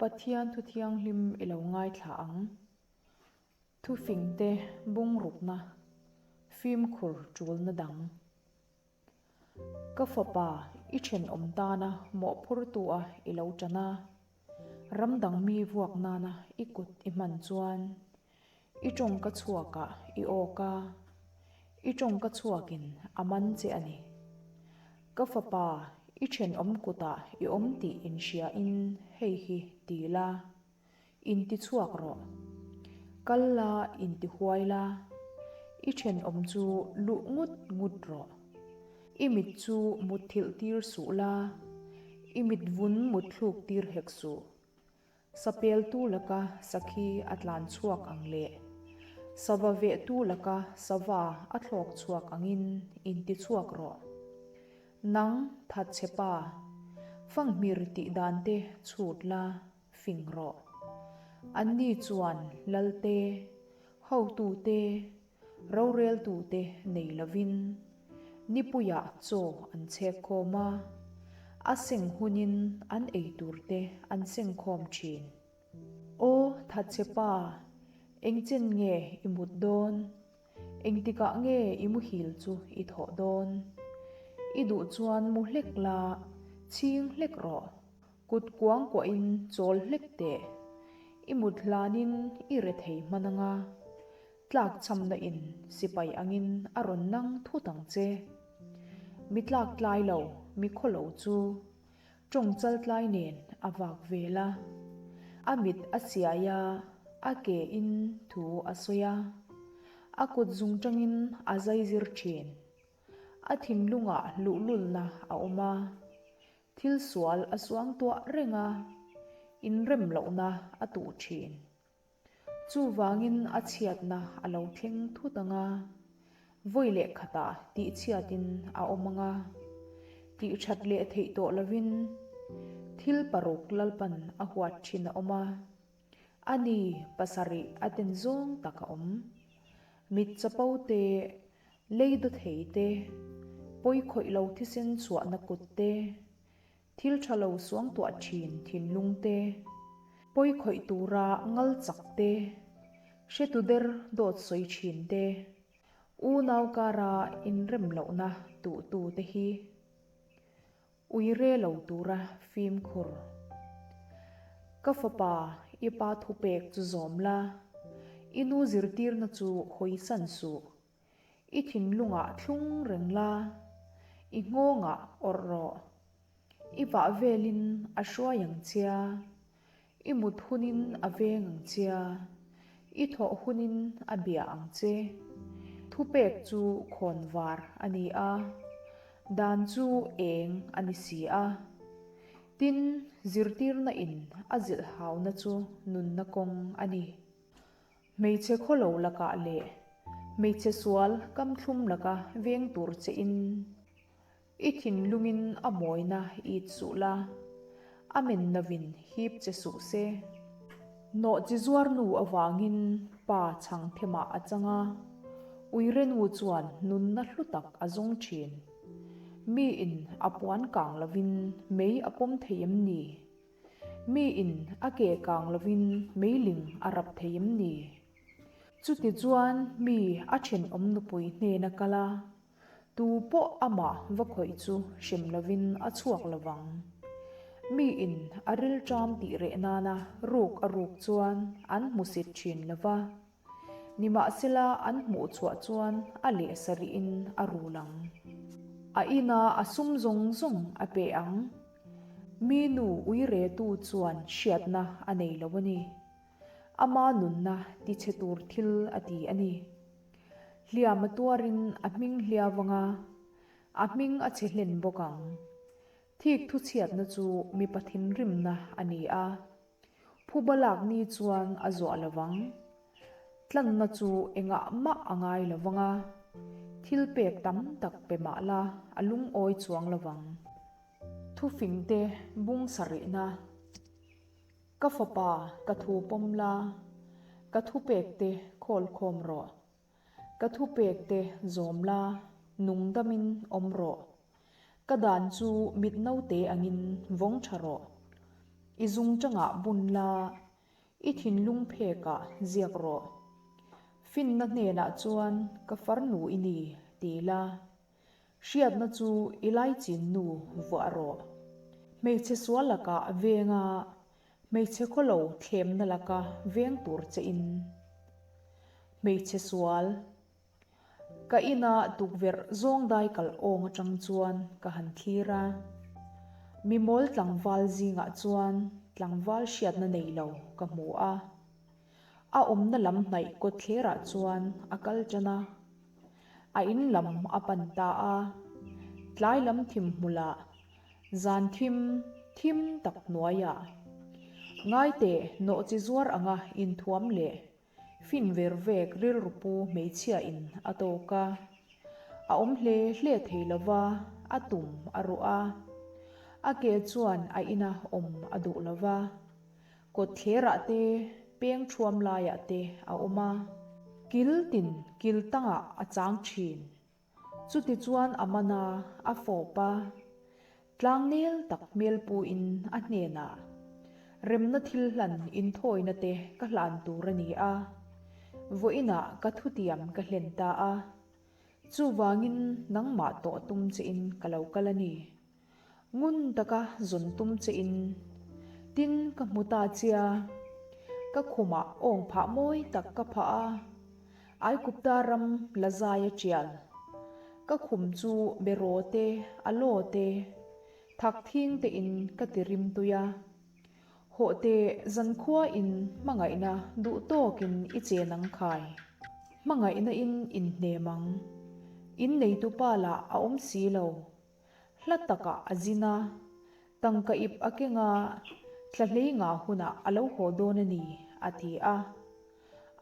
Pathian thu thianghlim i lo ngaithla ang. Thufingte bungrukna, fimkhur tulna dang. Ka fapa, i thenawm tana mawhphurtu-a i lo tan a, ram dang mi vuak nana i kut i hman chuan, i tawngka chhuakah i awk a, i tawngka chhuakin a man che a ni. Ka fapa, i thenawm kutah i awm tih inhriain hei hi ti la. Inti chhuak rawh. Kal la, inti huai la. I thenawm chu luh ngut ngut rawh. I mit chu mutthilh tir suh la, i mit vun mutthluk tir hek suh. Sapeltu laka sakhi a tlan chhuak ang leh sava vehtu laka sava a thlawk chhuak angin inti chhuak rawh. Nang thatchhe pa, fanghmir tih dan te chhut la. Fing rawh. Anni chuan Lalte, hotute, roreltute nei lovin nipuiah chaw an chhek khawm a, a seng hunin an ei turte an seng khawm thin. Aw thatchhe pa, engchen nge i mut dawn? Engtikah nge i muhil chu i thawh dawn? I duh chuan mu hlek la, chhing hlek rawh. Kut kuang kuahin chawl hlek teh. I mut hlanin i re thei hman anga, tlak chhamna in sipai angin a rawn nang thut ang che. Mi tlak tlai lo, mi khaw lo chu tawng chal tlai nen a vak vel a. A mit a siai a, a ke in thu a sawi a, a kut zung tangin a zai zir thin. A thinlungah luhlulna a awm a. Thil sual a suang tuah reng a, inrem lohna a tuh thin. Chuvangin a chhiatna a lo thleng thut ang a, vawi leh khatah tihchhiatin a awm ang a, tihthat leh theih tawh lovin thil paruk Lalpan a huat thin a awm a, a ni pasarih a ten zawng tak a awm. Mit chapo te Lei daw thei te, pawi khawih lo thisen chhuahna kut te, thil tha lo suangtuah thin thinlung te, pawi khawih tura ngal chak te, hretu der dawt sawi thin te, unau kara inrem lohna tuhtu te hi ui re lo tura fimkhur. Ka fapa, i pa thupek chu zawm la, i nu zirtirna chu hawisan suh. I thinlungah thlung reng la, i nghawngah awrh rawh. I vah velin a hruai ang chia, i mut hunin a veng ang chia, i thawh hunin a bia ang che. Thupek chu khawnvar a ni a, dan chu eng a ni si a. Tin, zirtirna in a zilhhauna chu nunna kawng a ni. Hmeichhe khawlo lakah leh hmeichhe sual kamthlum laka veng tur che in i thinlungin a mawina it suh la, a men novin hip che suh se. Nawh chi zuar nu avangin pa chhang themah a chang a, uirenu chuan nunna hlu tak a zawng thin. Mi in a puan kang lovin mei a pawm thei em ni? Mi in a ke kang lovin meiling a rap thei em ni? Chuti chuan mi a thenawm nupui hnena kal a, tu pawh amah va khawih chu hrem lovin a chhuak lovang. Mi in a rilṭam tih reh nana ruk a ruk chuan an hmusit ṭhin lova, nimahsela an hmuh chhuah chuan a leh sarih in a rul ang. A ina a sum zawng zawng a pe ang. Mi nu uiretu chuan hriatna a nei lo a ni. Ama nunna tichhe tur thil a ti a ni. Hliam a tuarin a hming hliau anga, a hming a chhe hlen bawk ang. Thik thuchhiatna chu mipa thinrimna a ni a. Phuba lak ni chuan a zuah lo vang. Tlanna chu engah mah a ngai lo vang a, thil pek tam tak pe mah la a lungawi chuang lo vang. Thufingte bung sarihna, Ka fapa, ka thu pawm la, ka thupekte khawl khawm rawh. Ka thupekte zawm la, nung damin awm rawh. Ka dan chu mit naute angin vawng tha rawh. I zungṭangah bun la, i thinlung phekah ziak rawh. Finna hnenah chuan ka farnu i ni ti la, hriatna chu i laichin nu vuah rawh. Hmeichhe sual lakah venga hmeichhe khawlo thlemna laka veng tur che in. Hmeichhe sual. Ka ina tukverh zawng dai kalh awng atang chuan ka han thlir a. Mi mawl tlangval zingah chuan tlangval hriatna nei lo ka hmu a. A awmna lam hnaih kawtthlerah chuan a kal tan a. A in lam a pan ta a. Tlai lam thim hmulah zan thim thim tak hnuaiah ngaite nawhchi zuar anga inthuam leh Fin ver vek rilru pu hmeichhia in a tawk a, a awm hle hle thei lo va, a tum a ruh a. A ke chuan a ina awm a duh lo va, kawtthlerah te, peng thuam laiah te a awm a. Kil tin kil tangah a chang thin. Chutichuan a man a, a fawp a. Tlangnel tak hmel puin a hnenah, Remna thil hlan inthawina te ka hlan tur a ni a, vawiinah ka thutiam ka hlen ta a. Chuvangin nangmah tawh tum chein ka lo kal a ni. Ngun taka zawn tum che in tin ka hmu ta chia, ka khumah awng phah mawi tak ka phah a, Aikupta ram la zai a tial. Ka khum chu beraw te, alaw te, thak thing te in ka ti rim tui a. Hawh teh zankhua in hmangaihna duh tawkin i chen ang khai. Hmangaihna in inhnem ang. In neitupa lah a awm si lo. Hla takah a zin a, tangka ip a keng a, thla hlei nga hunah a lo haw dawn a ni, a ti a.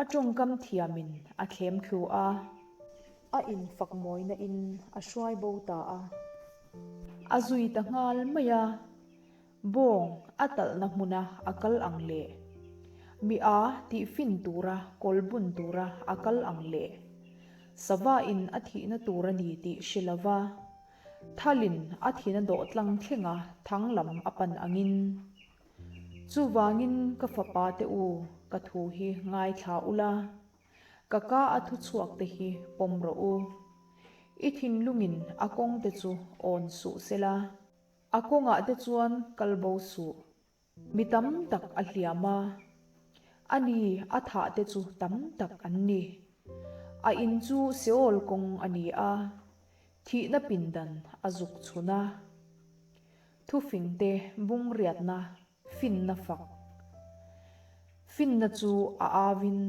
A tawngkam thiamin a thlem thlu a. A infak mawina in a hruai bo ta a. A zui ta nghal mai a. Bawng a talhna hmuna a kal ang le. Mi a tih fin tura kawl bun tura a kal ang le. Sava in a thihna tur a ni tih hre lova, thalin a thina dawh tlang thlenga thang lam a pan angin. Chuvangin ka fapa te u ka thu hi ngaithla ula, ka ka a thuchhuak te hi pawm rawh u. I thinlungin a kawng te chu awn suh sela. A kawngah te chuan kal bo suh. Mi tam tak a hliam a, a ni a thah te chu tam tak an ni. A in chu Seol kawng a ni a, thihna pindan a zuk chhun a. Thufing te bungriatna finna fak. Finna chu a auin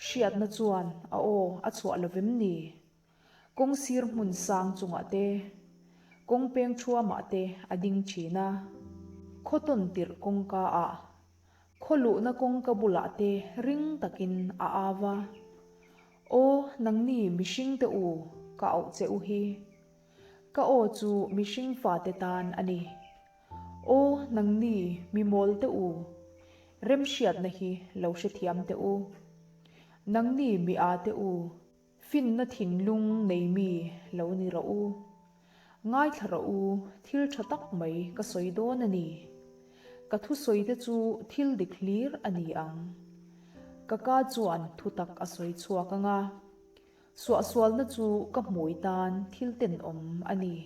hriatna chuan a aw a chhuah lovem ni? Kawng sir hmun sang chungah te, kawng peng thuamah te a ding thin a. Khaw tawn tirh kawngka ah, khaw luhna kawngka bulah te ring takin a au a. Aw, nangni mihring te u, ka auh che u hi. Ka aw chu mihring fate tan a ni. Aw, nangni mi mawl te u, remhriatna hi lo hrethiam teh u. Nangni mi â te u, Finna thinlung nei mi lo ni rawh u. Ngaithla rawh u, thil tha tak mai ka sawi dawn a ni. Ka thusawi te chu thil dik hlir a ni ang. Ka ka chuan thutak a sawi chhuak ang a, suahsualna chu ka hmui tan thil tenawm a ni.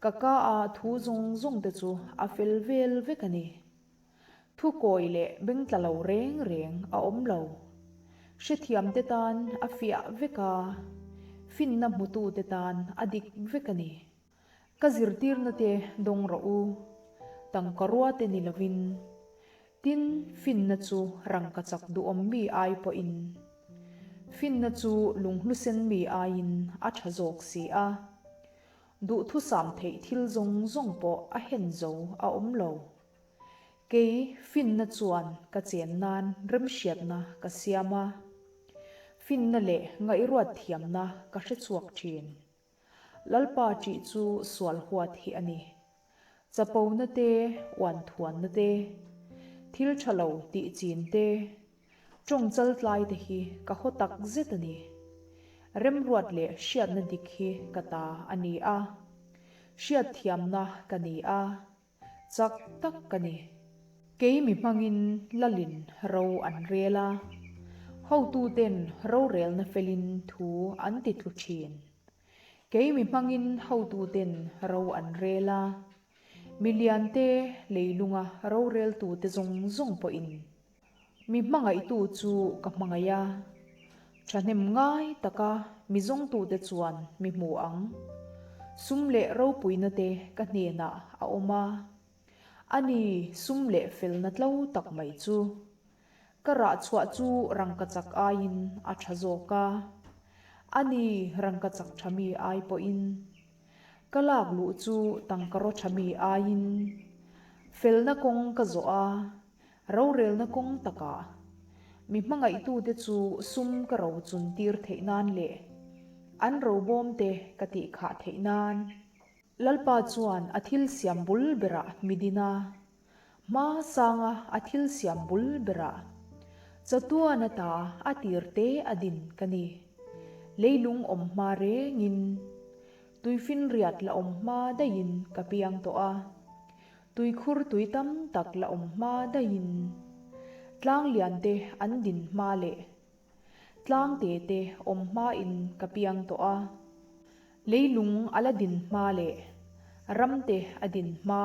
Ka ka a thu zawng zawng te chu a fel vel vek a ni. Thu kawi leh bengtla lo reng reng a awm lo. Hrethiamte tan a fiah vek a, finna hmutute tan a dik vek a ni. Ka zirtirna te dawng rawh u, tangka rua te ni lovin. Tin, finna chu rangkachak duhawm mi ai pawhin, finna chu lunghlusen mi aiin a tha zawk si a. Duhthusam theih thil zawng zawng pawh a hen zo a awm lo. Kei finna chuan ka chen nan remhriatna ka siam a, finna leh ngaihruat thiamna ka hre chhuak thin. Lalpa ṭih chu sual huat hi a ni. Chapona te, uanthuanna te, thil ṭha lo tih chin te, ṭawng chal tlai te hi ka haw tak zet a ni. Remruat leh hriatna dik hi ka ta a ni a, hriatthiamna ka ni a. Chak tak ka ni. Kei mi hmangin lalin ro an rel a, hotuten rorelna felin thu an ti tlu thin. Kei mi hmangin hotuten ro an rel a, miliante leilunga roreltute zawng zawng pawhin Mi hmangaihtu chu ka hmangaih a, thahnem ngai taka mi zawngtute chuan mi hmu ang. Sum leh ropuina te ka hnenah a awm a, ani sum leh felna tlo tak mai chu. Ka rah chhuah chu rangkachak aiin a tha zawk a, ani rangkachak tha mi ai pawhin. Ka lak luh chu tangkaraw tha mi aiin felna kawng ka zawh a, Rorelna kawng takah mi hmangaihtute chu sum ka ro chun tir theih nan leh an robawmte ka tih khah theih nan. Lalpa chuan a thil siam bul berah mi din a, hma sanga a thil siam bul berah chatuan ata a tirte a din ka ni. Leilung awm hma rengin, tuifinriat la awm hma daihin ka piang tawh a. Tuikhur tui tam tak la awm hma daihin tlang lian te an din hma leh tlang te te awm hmain ka piang tawh a, leilung a la din hma leh ram te a din hma,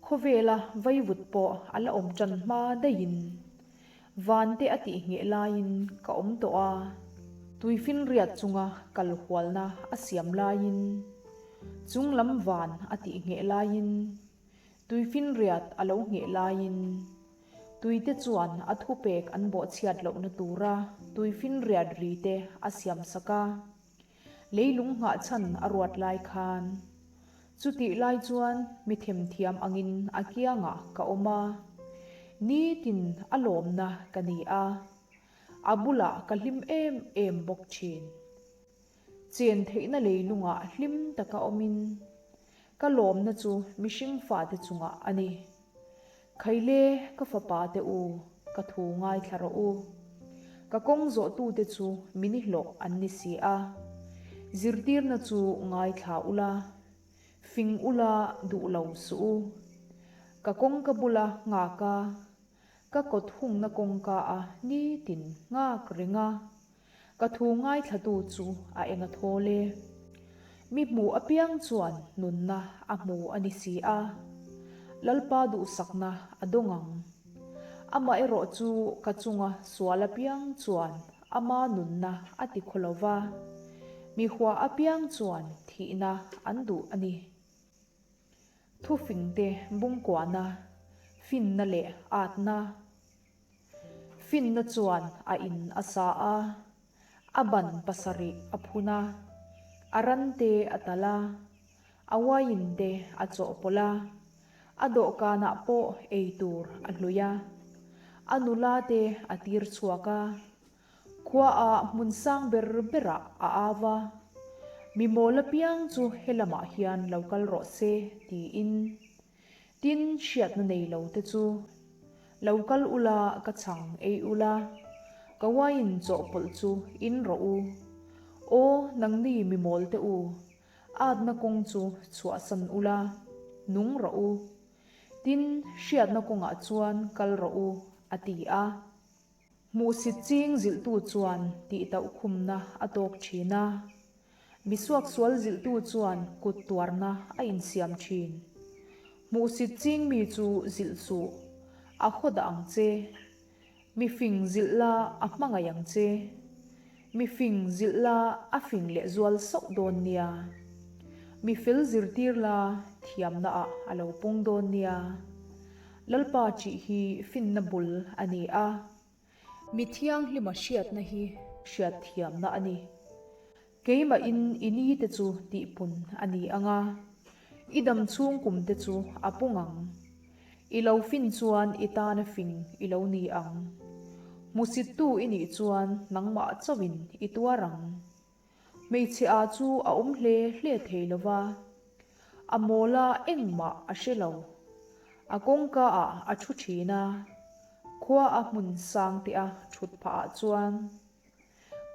khawvela vaivut pawh a la awm tan hma daihin van te a tih ngheh laiin ka awm tawh a, tuifinriat chunga kal hualna a siam laiin Chung lam van a tih ngheh laiin, tuifinriat a lo ngheh laiin, tuite chuan a thupek an bawhchhiat lohna tura tuifinriat ri te a siam sak a, leilung nghah chhan a ruat lai khan. Chutih lai chuan mi themthiam angin a kiangah ka awm a, nitin a lawmna ka ni a, a bulah ka hlim em em bawk thin. Chen theihna leilungah hlim taka awmin ka lawmna chu mihring fate chungah a ni. Khaile ka fapa te u, ka thu ngaithla rawh u. Ka kawng zawhtute chu mini hlawh an ni si a. Zirtirna chu ngaithla ula, fing ula duh lo suh u. Ka kawngka bula nghak a, ka kawt hungna kawngka a nitin nghak reng a. Ka thu ngaithlatu chu a eng a thawl e. Mi hmu apiang chuan nunna a hmu a ni si a, Lalpa duhsakna a dawng ang. Amaherawh chu ka chunga sual apiang chuan ama nunna a ti khaw lo va, mi hua apiang chuan thihna an duh a ni. Thufingte bungkuahna, finna leh atna. Finna chuan a in a sa a, a ban pasarih a phun a, a rante a talh a, a uaiin te a chawhpawlh a, a dawhkanah pawh ei tur a hlui a, a nula te a tir chhuak a, khuaah hmun sang ber berah a au a, Mi mawl apiang chu helamah hian lo kal rawh se, tiin. Tin, hriatna nei lo te chu, Lo kal ula, ka chhang ei ula, ka wine chawhpawlh chu in rawh u. Aw, nangni mi mawl te u, atna kawng chu chhuahsan ula, nung rawh u. Tin, hriatna kawngah chuan kal rawh u, a ti a. Hmuhsit ching zilhtu chuan tihtauhkhumna a tawk thin a, mi suaksual zilhtu chuan kut tuarna a insiam thin. Hmuhsit ching mi chu zilh suh, a haw dah ang che. Mi fing zilh la a hmangaih ang che. Mi fing zilh la a fing leh zual sauh dawn nia. Mi fel zirtir la thiamna ah a lo pung dawn nia. Lalpa chih hi finna bul a ni a. Mi thianghlima hriatna hi hriatthiamna a ni. Keimahin i ni te chu tihpun a ni ang a, i dam chhung kum te chu a pung ang. I lo fin chuan i tana fing i lo ni ang. Hmusittu i nih chuan nangmah chauhin i tuar ang. Hmeichhe a chu a awm hle hle thei lo va, a mawl a engmah a hre lo. A kawngka ah a thu thin a, khua a hmun sang te a thut phah ah chuan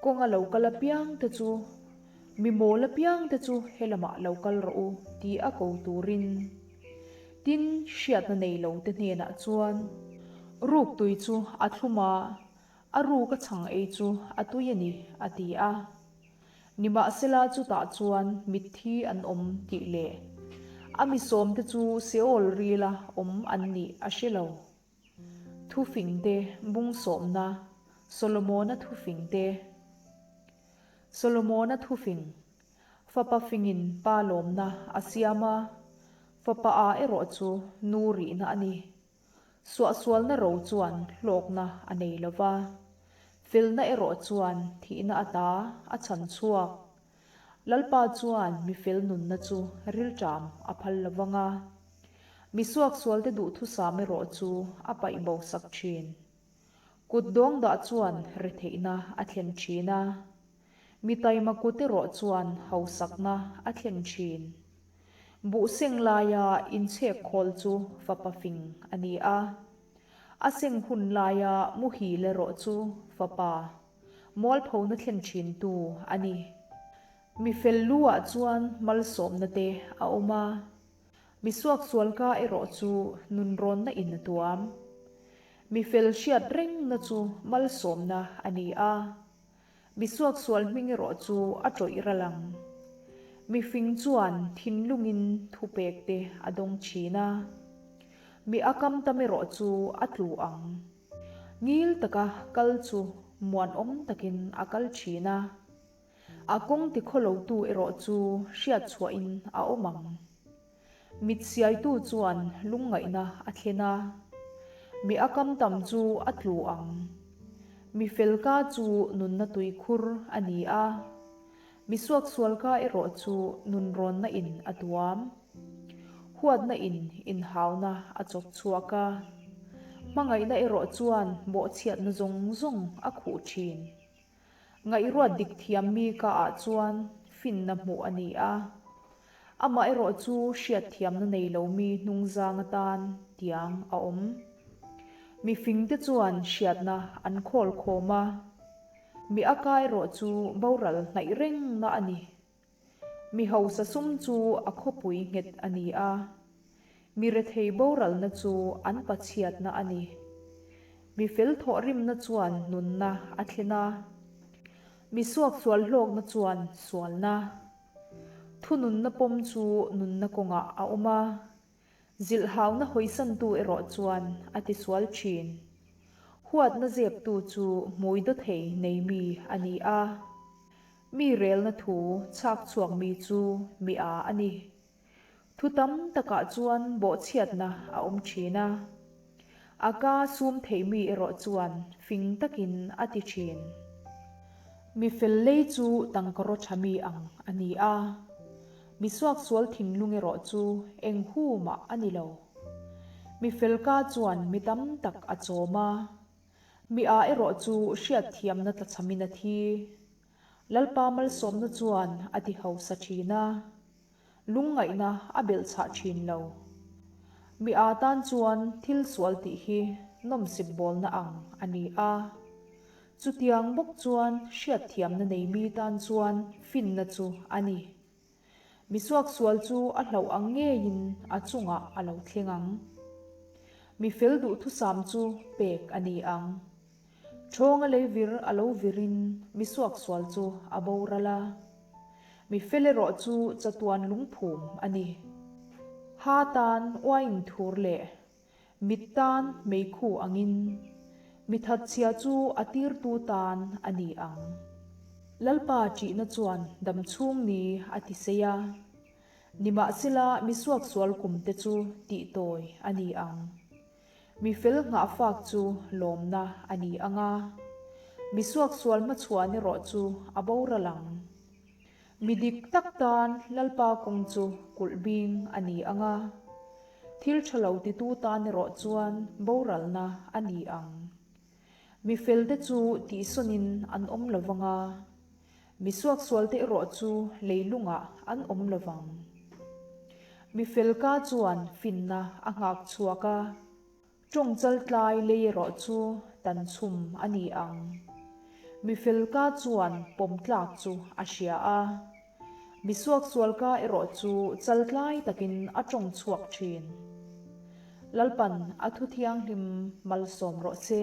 kawng a lo kal apiang te chu, mi mawl apiang te chu helamah lo kal rawh u ti a ko turin. Tin, hriatna nei lote hnenah chuan, Ruk tui chu a thlum a, a ruka chhang ei chu a tui a ni, a ti a. Nimahsela chutah chuan mitthi an awm tih leh a mi sawmte chu Seol rila awm an nih a hre lo. Thufingte bung sawmna, Solomona thufingte. Solomona thufing, Fapa fingin pa lawmna a siam a, fapa a erawh chu nu rihna a ni. Suahsualna ro chuan hlawkna a nei lo va, felna erawh chuan thihna ata a chhan chhuak. Lalpa chuan mi fel nunna chu rilṭam a phal lo vang a, mi suaksualte duhthusam erawh chu a paih bo sak ṭhin. Kut dawng dah chuan retheihna a thlen ṭhin a, mi taima kut erawh chuan hausakna a thlen ṭhin. Buh seng laia inchhek khawl chu fapa fing a ni a, a seng hun laia muhil erawh chu fapa mualphona thlen ṭhintu a ni. Mi fel lu-ah chuan malsawmna te a awm a, mi suaksualka erawh chu nunrawnna in a tuam. Mi fel hriat rengna chu malsawmna a ni a, Mi suaksual hming erawh chu a tawih ral ang. Mi fing chuan thinlungin thupek te a dawng thin a, mi a kam tam erawh chu a tlu ang. Ngil taka kal chu muanawm takin a kal thin a, a kawng tikhawlotu erawh chu hriatchhuahin a awm ang. Mit siaitu chuan lungngaihna a thlen a, mi a kam tam chu a tlu ang. Mi felka chu nunna tuikhur a ni a, mi suaksualka erawh chu nunrawnna in a tuam. Huatna in inhauna a chawp chhuak a, hmangaihna erawh chuan bawhchhiatna zawng zawng a khuh thin. Ngaihruat dik thiam mi ka ah chuan finna hmuh a ni a, amah erawh chu hriat thiamna nei lo mi hnungzang atan tiang a awm. Mi fingte chuan hriatna an khawl khawm a, mi a ka erawh chu boral hnaih rengna a ni. Mi hausa sum chu a khawpui nghet a ni a, mi rethei boralna chu an pachhiatna a ni. Mi fel thawhrimna chuan nunna a thlen a, mi suaksual hlawkna chuan sualna. Thununna pawm chu nunna kawngah a awm a, Zilhhauna hawisantu erawh chuan a tisual thin. Huatna zeptu chu hmui dawthei nei mi a ni a. Mi relna thu chhak chhuak mi chu mi a a ni. Thu tam takah chuan bawhchhiatna a awm thin a. A ka sum thei mi erawh chuan fing takin a ti thin. Mi fel lei chu tangkaraw tha mi ang a ni a. Mi suaksual thinlung erawh chu eng hu mah a ni lo. Mi felka chuan mi tam tak a chawm a, mi a erawh chu hriatthiamna tlachhamin a thi. Lalpa malsawmna chuan a ti hausa thin a, lungngaihna a belhchhah thin lo. Mi a tan chuan thil sual tih hi nawmsip bawlna ang a ni a. Chutiang bawk chuan hriatthiamna nei mi tan chuan finna chu a ni. Mi suaksual chu a hlauh ang ngeiin a chungah a lo thleng ang. Mi fel duhthusam chu pek a ni ang. Ṭhawnga lei vir a lo virin mi suaksual chu a boral a. Mi fel erawh chu chatuan lungphum a ni. Ha tan uain thur leh Mit tan meikhu angin, mi thatchhia chu a tirtu tan a ni ang. Lalpa ṭihna chuan damchhung ni a ti sei a, nimahsela mi suaksual kumte chu tihtawi a ni ang. Mi fel nghahfak chu lawmna a ni ang a, mi suaksual hmachhuan erawh chu a boral ang. Mi dik tak tan Lalpa kawng chu kulh bing a ni ang a, thil tha lo titu tan erawh chuan boralna a ni ang. Mi felte chu tihsawnin an awm lo vang a, mi suaksualte erawh chu leilungah an awm lo vang. Mi felka chuan finna a nghak chhuak a. Tawng chaltlai lei erawh chu tan chhum a ni ang. Mi felka chuan pawm tlak chu a hria a, mi suaksualka erawh chu chaltlai takin a tawng chhuak thin. Lalpan a thu thianghlim malsawm rawh se.